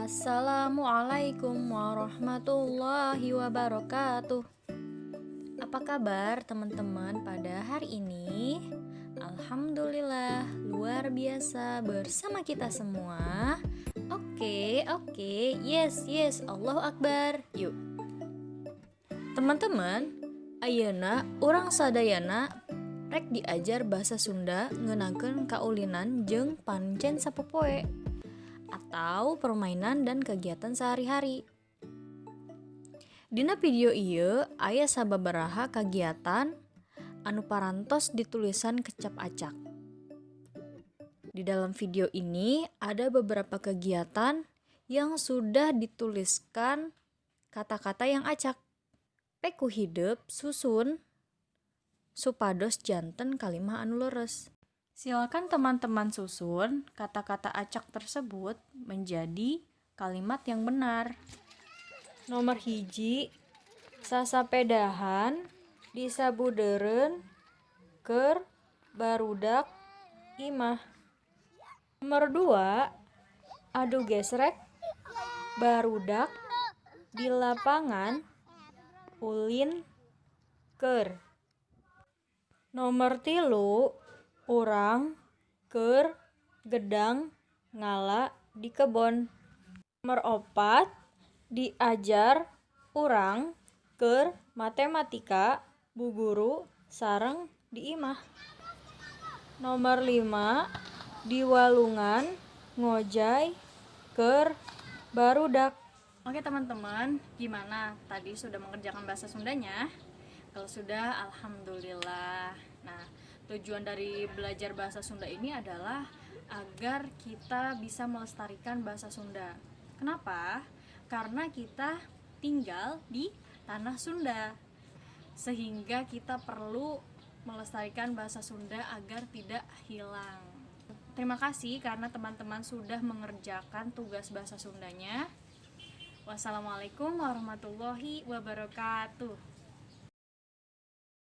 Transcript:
Assalamualaikum warahmatullahi wabarakatuh. Apa kabar teman-teman pada hari ini? Alhamdulillah, luar biasa bersama kita semua. Oke, yes, Allahu Akbar. Yuk. Teman-teman, ayeuna urang sadayana rek diajar bahasa Sunda ngeunangkeun kaulinan jeung pancen sapopoe atau permainan dan kegiatan sehari-hari. Dina video ieu aya sababaraha kagiatan anu parantos ditulisan kecap acak. Di dalam video ini ada beberapa kegiatan yang sudah dituliskan kata-kata yang acak. Pek ku hidep susun supados janten kalimah anu leres. Silakan teman-teman susun kata-kata acak tersebut menjadi kalimat yang benar. Nomor 1, sasapedahan disabudeureun keur barudak imah. Nomor 2, adu gesrek barudak di lapangan ulin keur. Nomor 3, urang keur gedang ngala di kebon. Nomor 4, diajar urang keur matematika bu guru sareng di imah. Nomor 5, di walungan ngojay keur barudak. Oke teman-teman, gimana? Tadi sudah mengerjakan bahasa Sundanya? Kalau sudah, alhamdulillah. Nah, tujuan dari belajar bahasa Sunda ini adalah agar kita bisa melestarikan bahasa Sunda. Kenapa? Karena kita tinggal di tanah Sunda. Sehingga kita perlu melestarikan bahasa Sunda agar tidak hilang. Terima kasih karena teman-teman sudah mengerjakan tugas bahasa Sundanya. Wassalamualaikum warahmatullahi wabarakatuh.